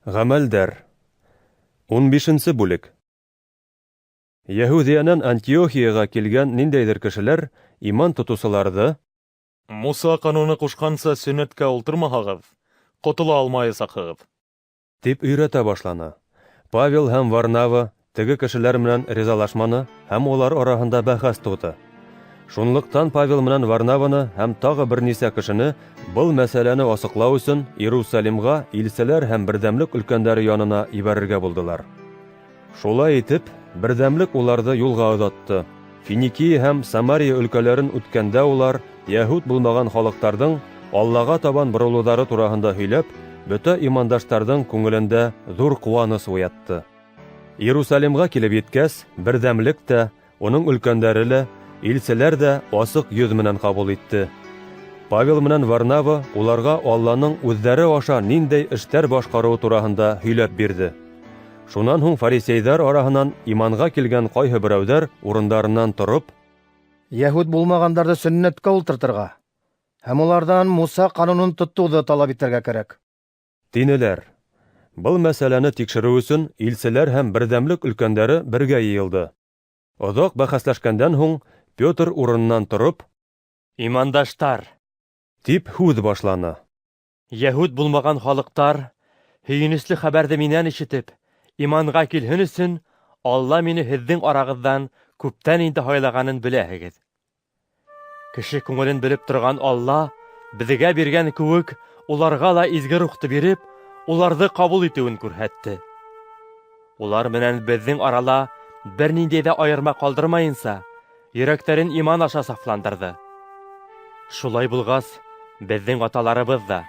Гамәлдәр. 15-нче бүлек. Яһүдиянән Антиохиягә килгән ниндәйдер кешеләр иман тотусыларҙы: Муса ҡануны ҡушҡанса сөннәткә ултырмаһағыҙ, ҡотола алмаясаҡһығыҙ. Тип өйрәтә башланы. Павел һәм Варнава теге кешеләр менән ризалашманы, һәм улар араһында бәхәс тыуҙы. Шунлыҡтан Павел менән Варнаваны һәм тағы бер нисә кешене был мәсьәләне асыҡлау өсөн Иерусалимға илселәр һәм берҙәмлек өлкәндәре янына ебәрергә булдылар. Шулай итеп, берҙәмлек уларҙы юлға оҙатты. Финикия һәм Самария өлкәләрен үткәндә улар яһүд булмаған халыҡтарҙың Аллаға табан боролоуҙары тураһында һөйләп, бөтә имандаштарҙың күңелендә ҙур ҡыуаныс уятты. Иерусалимға килеп еткәс, берҙәмлек тә, уның өлкәндәре лә, илселәр ҙә асыҡ йөҙ менән ҡабул итте. Павел менән Варнава уларға Алланың үҙҙәре аша ниндәй эштәр башҡарыуы тураһында һөйләп бирҙе. Шунан һуң фарисейҙар араһынан иманға килгән ҡайһы берәүҙәр урындарынан тороп: Яһүд булмағандарҙы сөннәткә ултыртырға һәм уларҙан Муса ҡанунын тотоуҙы талап итергә кәрәк. Тинеләр. Был мәсьәләне тикшереү өсөн илселәр һәм берҙәмлек өлкәндәре бергә йыйылды. Оҙаҡ бәхәсләшкәндән һуң Петр урынынан тороп: Имандаштар, тип һүҙ башланы. Яһүд булмаған халыҡтар һөйөнөслө хәбәрҙе минән ишетеп, иманға килһен өсөн Алла мине һеҙҙең арағыҙҙан күптән инде һайлағанын беләһегеҙ. Кеше күңелен белеп торған Алла беҙгә биргән кеүек уларға ла изге рухты биреп, уларҙы ҡабул итеүен күрһәтте. Улар менән беҙҙең арала бер ниндәй ҙә айырма ҡалдырмайынса, йөрәктәрен иман аша сафландырҙы. Шулай булғас, беҙҙең аталарыбыҙ ҙа,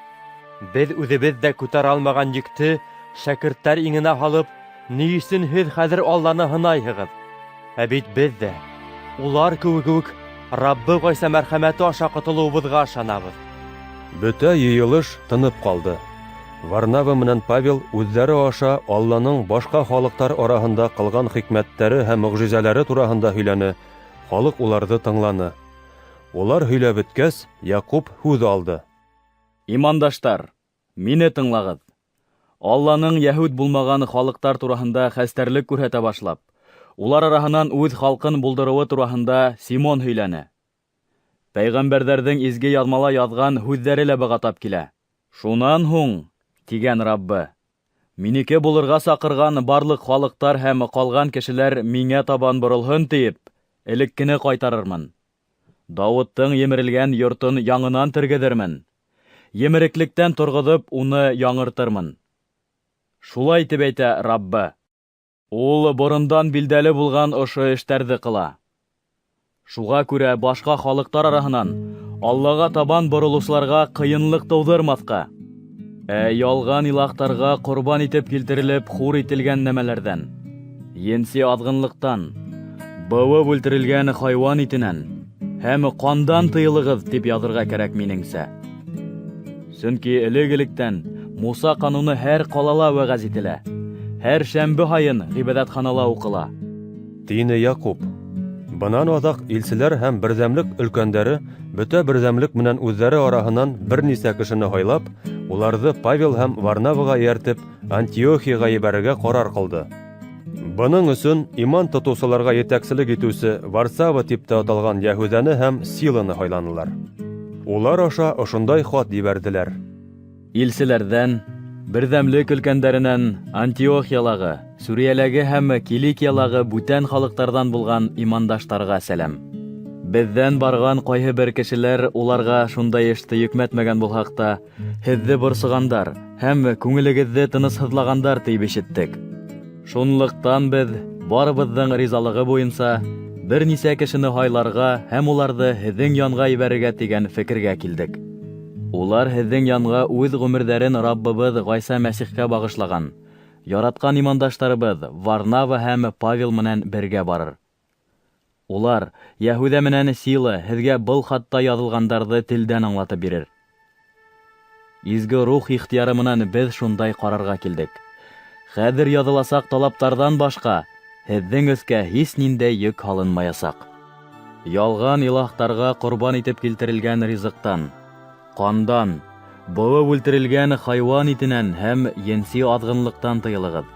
беҙ үҙебеҙ ҙә күтәрә алмаған йөктө шәкерттәр иңенә һалып, ни өсөн һеҙ хәҙер Алланы һынайһығыҙ? Ә бит беҙ ҙә, улар кеүек үк, Раббы Ғайса мәрхәмәте аша ҡотолоуыбыҙға ышанабыҙ. Бөтә йыйылыш тынып ҡалды. Варнава менән Павел үҙҙәре аша Алланың башҡа халыҡтар араһында ҡылған хикмәттәре һәм мөғжизәләре тураһында һөйләне, халыҡ уларҙы тыңланы. Улар һөйләп бөткәс, Яҡуп һүҙ алды. Имандаштар, мине тыңлағыҙ. Алланың яһүд булмаған халыҡтар тураһында хәстәрлек күрһәтә башлап, улар араһынан үҙ халҡын булдырыуы тураһында Симон һөйләне. Пәйғәмбәрҙәрҙең изге яҙмала яҙған һүҙҙәре лә быға тап килә. Шунан һуң, тигән Раббы, минеке булырға саҡырған барлыҡ халыҡтар һәм ҡалған кешеләр миңә табан боролһон тиеп, элеккене ҡайтарырмын. Дауыттың емерелгән йортон яңынан тергеҙермен. Емереклектән торғоҙоп, уны яңыртырмын. Шулай тип әйтә Раббы. Ул борондан билдәле булған ошо эштәрҙе ҡыла. Шуға күрә башҡа халыҡтар араһынан Аллаға табан боролоусыларға ҡыйынлыҡ тыуҙырмаҫҡа, ә ялған илаһтарға ҡорбан итеп килтерелеп хур ителгән нәмәләрҙән, енси аҙғынлыҡтан, быуып үлтерелгән хайуан итенән һәм ҡандан тыйылығыҙ тип яҙырға кәрәк минеңсә. Сөнки элек-электән Муса ҡануны һәр ҡалала вәғәз ителә, һәр шәмбе һайын ғибәҙәтханала уҡыла. Тине Яҡуп. Бынан аҙаҡ илселәр һәм берҙәмлек өлкәндәре бөтә берҙәмлек менән үҙҙәре араһынан бер нисә кешене һайлап, уларҙы Павел һәм Варнаваға эйәртеп Антиохияға ебәрергә ҡарар ҡылды. Бының өсөн иман тотоусыларға етәкселек итеүсе Варсава тип тә аталған Яһүҙәне һәм Силаны һайланылар. Улар аша ошондай хат ебәрҙеләр. Илселәрҙән, берҙәмлек өлкәндәренән Антиохиялағы, Сүриәләге һәм Киликиялағы бүтән халыҡтарҙан булған имандаштарға сәләм. Беҙҙән барған ҡайһы бер кешеләр уларға шундай эште йөкмәтмәгән булһаҡ та, һеҙҙе борсоғандар һәм күңелегеҙҙе тынысһыҙлағандар тип ишеттек. Шунлыҡтан беҙ барыбыҙҙың ризалығы буйынса бер нисә кешене һайларға һәм уларҙы һеҙҙең янға ебәрергә тигән фекергә килдек. Улар һеҙҙең янға үҙ ғүмерҙәрен Раббыбыҙ Ғайса Мәсихкә бағышлаған, яратҡан имандаштарыбыҙ Варнава һәм Павел менән бергә барыр. Улар, Яһүҙә менән Сила, һеҙгә был хатта яҙылғандарҙы телдән аңлатып бирер. Изге рух ихтыяры менән беҙ шундай ҡарарға килдек. Хәҙер яҙыласаҡ талаптарҙан башҡа һеҙҙең өҫкә һис ниндәй йөк һалынмаясаҡ. Ялған илаһтарға ҡорбан итеп килтерелгән ризыҡтан, ҡандан, Быуып үлтерелгән хайуан итенән һәм енси аҙғынлыҡтан тыйылығыҙ.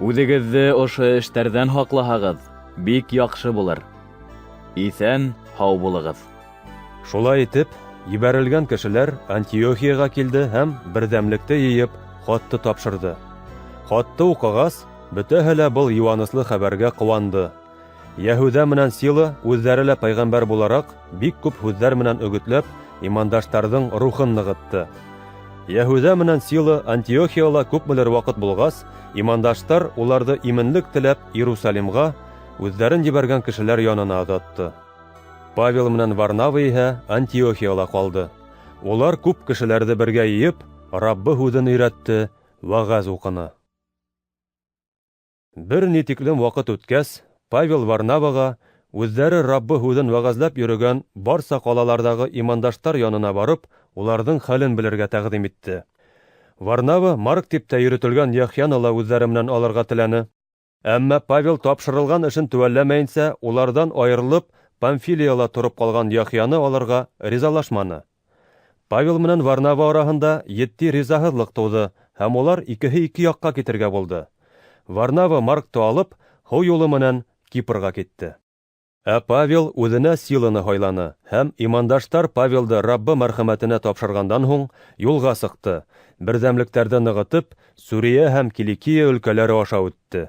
Үҙегеҙҙе ошо эштәрҙән һаҡлаһағыҙ, бик яҡшы булыр. Иҫән, һау булығыҙ. Шулай итеп, ебәрелгән кешеләр Антиохияға килде һәм берҙәмлекте йыйып, хатты тапшырҙы. Хатты уҡығас, бөтәһе лә был йыуаныслы хәбәргә ҡыуанды. Йәһүҙә менән Сила үҙҙәре лә пәйғәмбәр булараҡ, бик күп һүҙҙәр менән өгөтләп, имандаштарҙың рухын нығытты. Йәһүҙә менән Сила Антиохияла күпмелер ваҡыт булғас, имандаштар уларҙы именлек теләп Иерусалимға үҙҙәрен ебәргән кешеләр янына оҙатты. Павел менән Варнава иһә Антиохияла ҡалды. Улар күп кешеләрҙе бергә йыйып, Раббы һүҙен өйрәтте, вәғәз уҡыны. Бер ни тиклем ваҡыт үткәс, Павел Варнаваға үҙҙәре Раббы һүҙен вәғәзләп йөрөгән барса ҡалаларҙағы имандаштар янына барып, уларҙың хәлен белергә тәҡдим итте. Варнава Марк тип тә йөрөтөлгән Яхъяны ла үҙҙәре менән алырға теләне. Әммә Павел тапшырылған эшен теүәлләмәйенсә, уларҙан айырылып, Памфилияла тороп ҡалған Яхъяны алырға ризалашманы. Павел менән Варнава араһында етди ризаһыҙлыҡ тыуҙы, һәм улар икеһе ике яҡҡа китергә булды. Варнава Маркты алып, һыу юлы менән Кипрға китте. Ә Павел үҙенә Силаны һайланы, һәм имандаштар Павелды Раббы мәрхәмәтенә тапшырғандан һуң юлға сыҡты, берҙәмлектәрҙе нығытып, Сүриә һәм Киликия өлкәләре аша үтте.